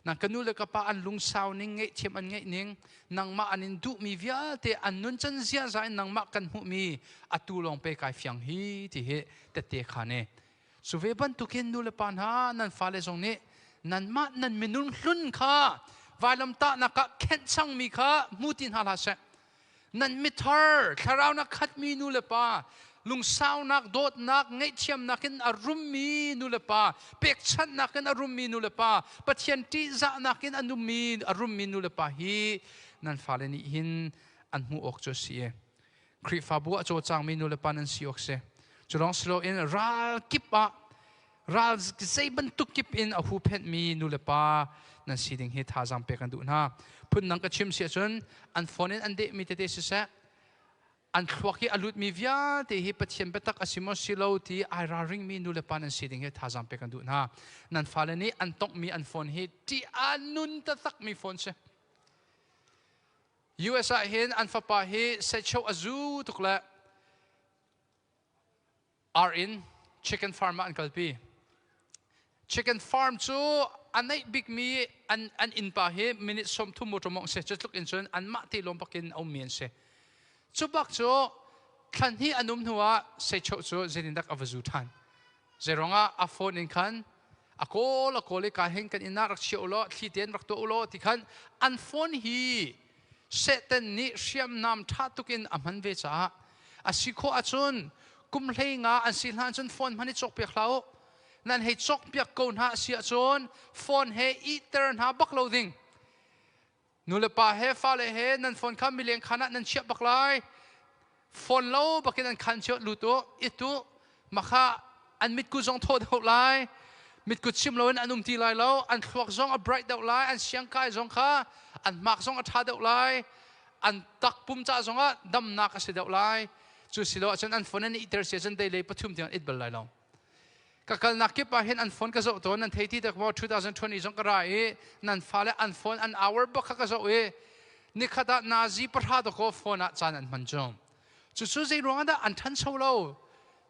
Nang ka nu le ka pa an lungsau ning, ngaihthiam an ngeih ning, nangmah an in duhmi vialte an nun can ziaza in nangmah kan hmuhmi atu lawng pe kai fiang hi ti hi tette kha ne. Cu ve bantukin nu le pa hna nan fale zong nih nanmah nan minung hlun kha vailamtahnak ah khenh cangmi kha hmu ti hna hlah seh. Nan mithar thlarau na khatmi nu le pa lungsaunak dawtnak ngaihthiamnak in a rummi nu le pa pekchanhnak in a rummi nu le pa Pathian ṭihzahnak in a nummi a rummi nu le pa hi nan fale nih hin an hmuh awk cu a si i Khrihfabu ah cawlcangmi nu le pa nan si awk si. Cu lawng si loin ral kip ah ral zei bantuk kip in a huhphenhmi nu le pa nan si ding hi thazaang pek kan duh hna. Phundang ka chim si ahcun an phone in an dehmi tete siseh an thluak i a lutmi vialte hi Pathian biatak a si maw si lo ti ai ralringmi nu le pa nan si ding hi thazaang pek kan duh hna. Nan fale nih an tonghmi an phone hi ṭih a nun taktakmi phone si. US ah hin an fapa hi sehcheu a zu tuk le ar in chicken farm ah an kalpi. Chicken farm cu a neih bikmi an innpa hi minute 30 motor mawng si. Cu tluk in cun anmah te lawm bakin a ummi an si. Cu bak cu thlan hnih an um hnu ah sehcheu cu zeitindak a va zu ṭhan. Zeiruangah a phone in khan a kawl a kawl i ka hin kan inn ah rak chia u law thli tein rak tuah u law ti khan an phone hi Satan nih hriamnam ṭha tuk in a hman ve caah a si khawh ahcun kum 15 an si hlan cun phone hman i cawkpiak hlah u. Nan hei cawkpiak ko hna a si ahcun phone he ihter hna bak lo ding. Nu le pa he fale he nan phone kha mileng khan ah nan chiah bak lai. Phone lo bakin an khan cio lut u, it u. Makha an mitku zong thaw deuh lai. Mitku chim loin an um ti lai lo. An thluak zong a bright deuh lai. An siangkai zong kha an hmak zong a ṭha deuh lai. An takpum ca zong ah damnak a si deuh lai. Cu si lo ahcun an phone an iter si ahcun deilei pathum tiang it bal lai lo. Ka kalnak kip ah hin an phone ka zoh tawn. Nan thei ti tak maw 2020 zong ka ra i nan fale an phone an hour bak kha ka zoh i nikhat ah nazi pahra dakaw phone ah caan an hman cu. Cucu zei ruang ah dah an ṭhancho lo?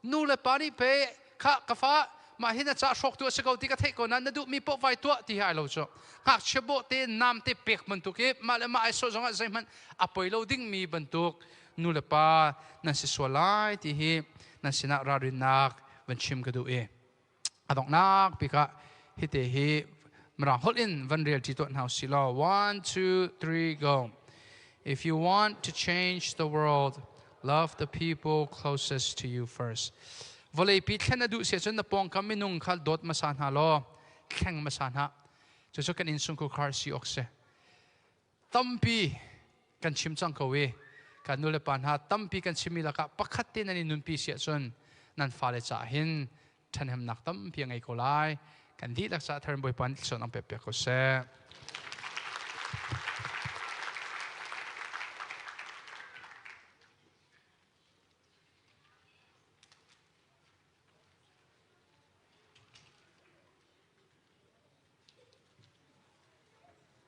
Nu le pa nih pe kha ka fa mah hi na ca hrawktu a si ko ti ka theih ko nain na duhmi paoh vai tuah ti hi ai lo cu. Ngakchia bawh te nam te pek bantuk i mah le mah ai sawh zong ah zeihmanh a poi lo dingmi bantuk nu le pa nan si sual lai ti hi nan sinah ralrinnak van chim ka duh i a donghnak bik ah hite hi Mirang holh in van rel ṭi tuah hna usih law. One, two, three, go. If you want to change the world, love the people closest to you first. Vawleipi thlen a duh si ahcun na pawngkam minung kha dawt hmasa hna law thleng hmasa hna. Cucu kan innchungkhar khar si awk si. Tampi kan chim cang ko i kan nu le pa hna, tampi kan chimmi lakah pakhat te nan i nunpi si ahcun nan fale caah hin ṭhahnemnak tampi a ngei ko lai. Kan dihlak caah Tharin Bawipa nih thluachuah ang pek piak ko seh.